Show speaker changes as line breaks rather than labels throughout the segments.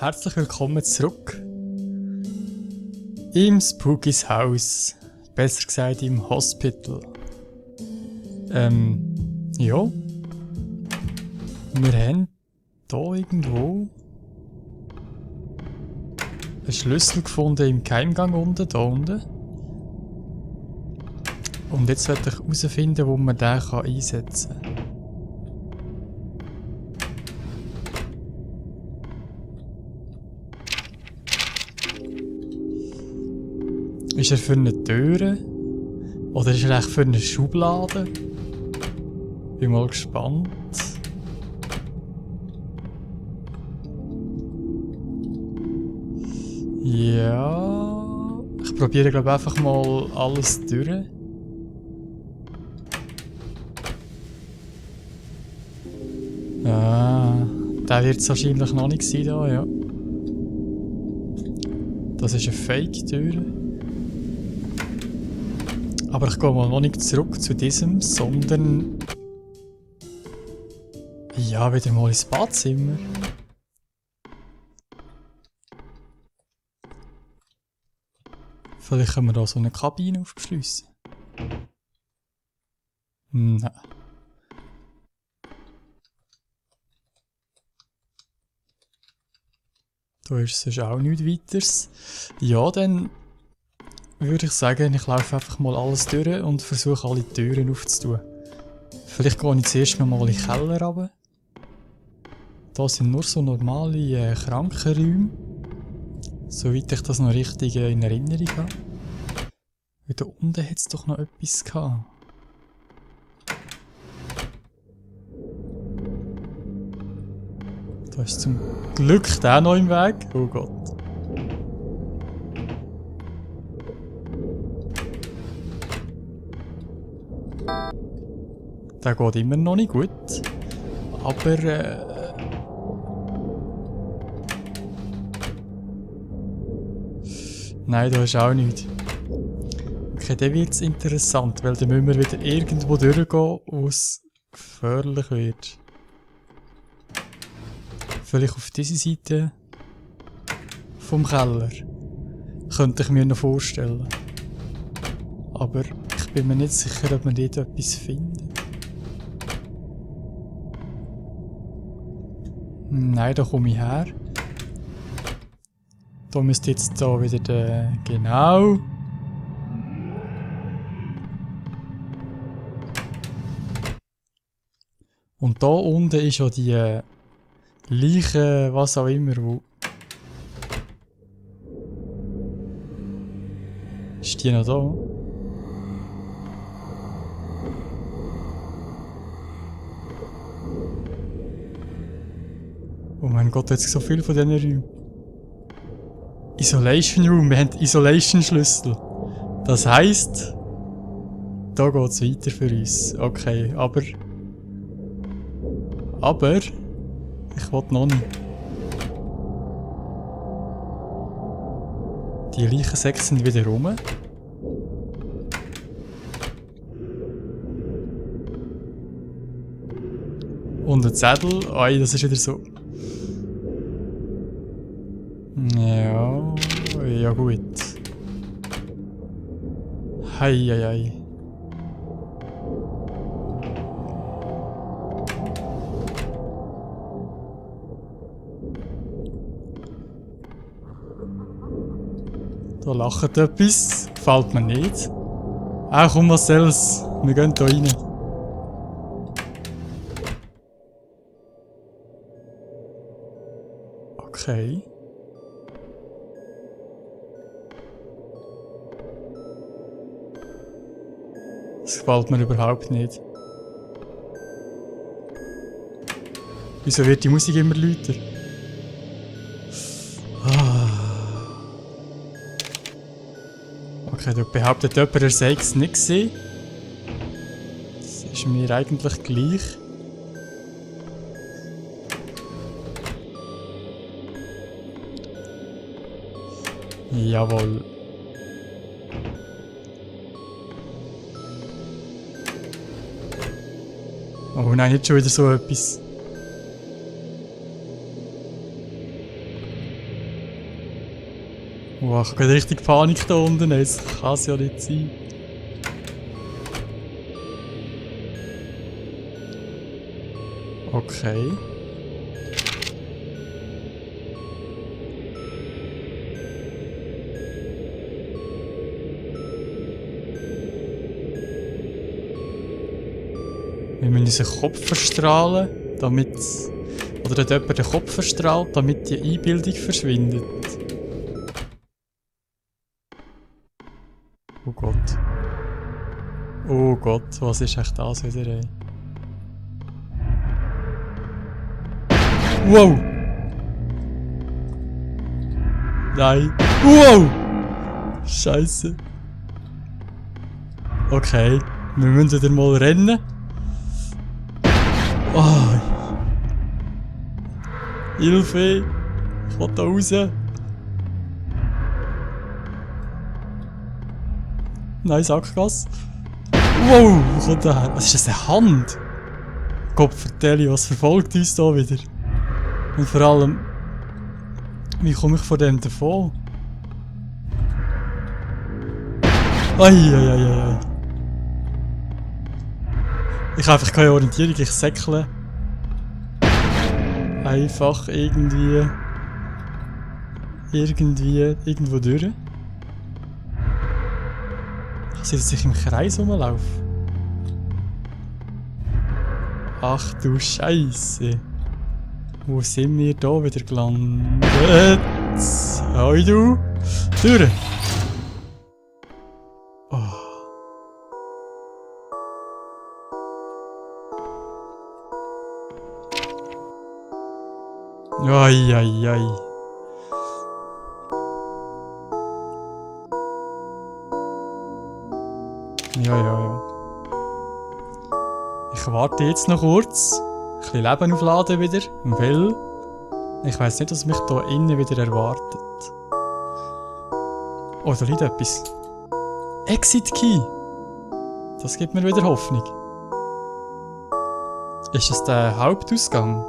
herzlich willkommen zurück im Spookys Haus. Besser gesagt im Hospital. Ja. Wir haben hier irgendwo einen Schlüssel gefunden im Geheimgang unten, da unten. Und jetzt werde ich herausfinden, wo man den einsetzen kann. Ist er für eine Tür? Oder ist er echt für eine Schublade? Bin mal gespannt. Ja. Ich probiere glaube einfach mal alles durch. Ah, der wird es wahrscheinlich noch nicht sein da, ja. Das ist eine Fake-Tür. Aber ich gehe mal noch nicht zurück zu diesem, sondern ja, wieder mal ins Badzimmer. Vielleicht können wir da so eine Kabine aufschliessen. Nein. Da ist sonst auch nichts weiteres. Ja, dann würde ich sagen, ich laufe einfach mal alles durch und versuche alle Türen aufzutun. Vielleicht gehe ich zuerst noch mal in den Keller runter. Da sind nur so normale Krankenräume. Soweit ich das noch richtig in Erinnerung habe. Weil da unten hat es doch noch etwas gehabt. Da ist zum Glück der noch im Weg. Oh Gott. Der geht immer noch nicht gut. Aber nein, da ist auch nichts. Okay, dann wird es interessant, weil dann müssen wir wieder irgendwo durchgehen, wo es gefährlich wird. Vielleicht auf diese Seite vom Keller. Könnte ich mir noch vorstellen. Aber ich bin mir nicht sicher, ob wir dort etwas finden. Nein, da komme ich her. Da müsste jetzt da wieder der... Genau. Und da unten ist ja die Leiche, was auch immer, wo... Ist die noch da? Oh mein Gott, jetzt so viel von diesen Räumen. Isolation Room, wir haben Isolation Schlüssel. Das heisst, da geht's weiter für uns. Okay, aber ich will noch nicht. Die Leichensäcke sind wieder rum. Und ein Zettel, oi, das ist wieder so. Ja, ja gut. Hei. Da lacht etwas, gefällt mir nicht. Ah komm, was soll's, wir gehen da rein. Okay. Das gefällt mir überhaupt nicht. Wieso wird die Musik immer lauter? Okay, da behauptet jemand, er sei es nicht gesehen. Das ist mir eigentlich gleich. Jawohl. Oh nein, nicht schon wieder so etwas. Wow, ich habe gerade richtig Panik da unten. Das kann es ja nicht sein. Okay. Wir müssen unseren Kopf verstrahlen, damit... Oder hat jemand den Kopf verstrahlt, damit die Einbildung verschwindet. Oh Gott. Oh Gott, was ist echt das wieder, ey? Wow! Nein! Wow! Scheiße! Okay, wir müssen wieder mal rennen. Oh! Hilfe! Ich will da raus! Nein, Sackgasse! Wow! Wo kommt der her? Was ist das, eine Hand? Gott vertelle, was verfolgt uns da wieder? Und vor allem, wie komme ich von dem davon? Eieieiei. Ich habe einfach keine Orientierung, ich säckle. Einfach irgendwo durch. Ich sehe, dass ich im Kreis rumlaufe. Ach du Scheiße. Wo sind wir da wieder gelandet? Hoi du! Durch! Oh. Ai. Ja. Ich warte jetzt noch kurz. Ein bisschen Leben aufladen wieder. Weil ich weiss nicht, was mich hier innen wieder erwartet. Oh, da liegt etwas. Exit Key! Das gibt mir wieder Hoffnung. Ist das der Hauptausgang?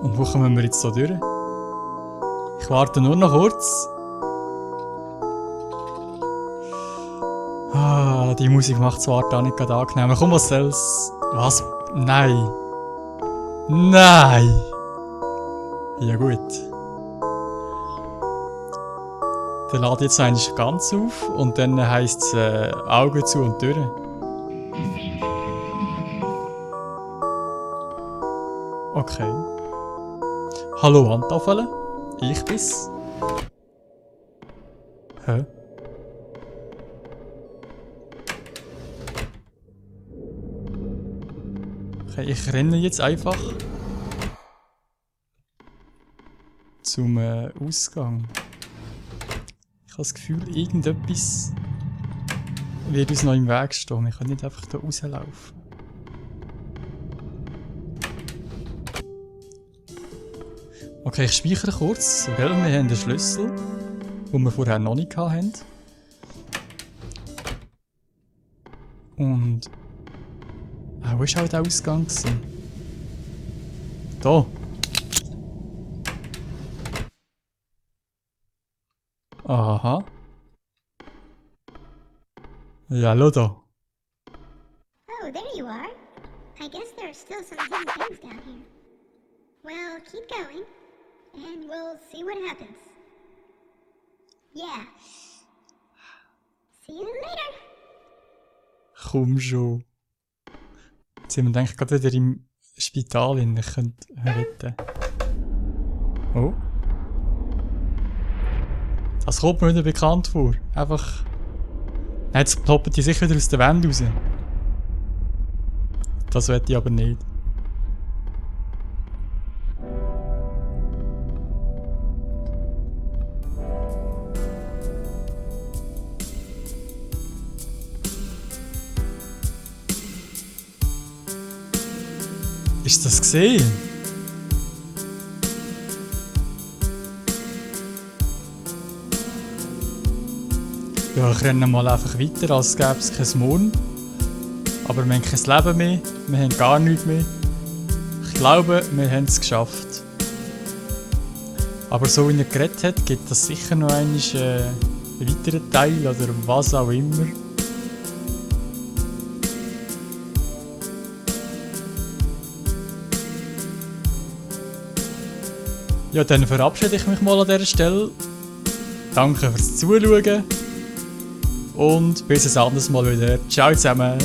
Und wo kommen wir jetzt so durch? Ich warte nur noch kurz. Ah, die Musik macht es auch nicht gerade angenehm. Komm, was soll's? Was? Nein! Nein! Ja gut. Dann lade jetzt eigentlich ganz auf und dann heisst es Augen zu und durch. Okay. Hallo Handtafel, ich bin's. Hä? Okay, ich renne jetzt einfach zum Ausgang. Ich habe das Gefühl, irgendetwas wird uns noch im Weg stehen. Ich kann nicht einfach da rauslaufen. Okay, ich speichere kurz, weil wir haben den Schlüssel, den wir vorher noch nicht hatten. Und... wo war auch der Ausgang? Da! Aha. Ja, hallo da.
Oh, there you are. I guess there are still some hidden things down here. Well, keep going, and we'll see what happens. Yeah. See you later.
Komm schon. Jetzt sind wir eigentlich gerade wieder im Spital hin. Ich könnte retten. Oh. Das kommt mir wieder bekannt vor. Einfach... Jetzt ploppen die sicher wieder aus der Wand raus. Das will ich aber nicht. Ist das gesehen? Ja, ich renne mal einfach weiter, als gäbe es kein Morgen. Aber wir haben kein Leben mehr, wir haben gar nichts mehr. Ich glaube, wir haben es geschafft. Aber so wie er geredet hat, gibt das sicher noch einen weiteren Teil oder was auch immer. Ja, dann verabschiede ich mich mal an dieser Stelle. Danke fürs Zuschauen und bis ein anderes Mal wieder. Ciao zusammen!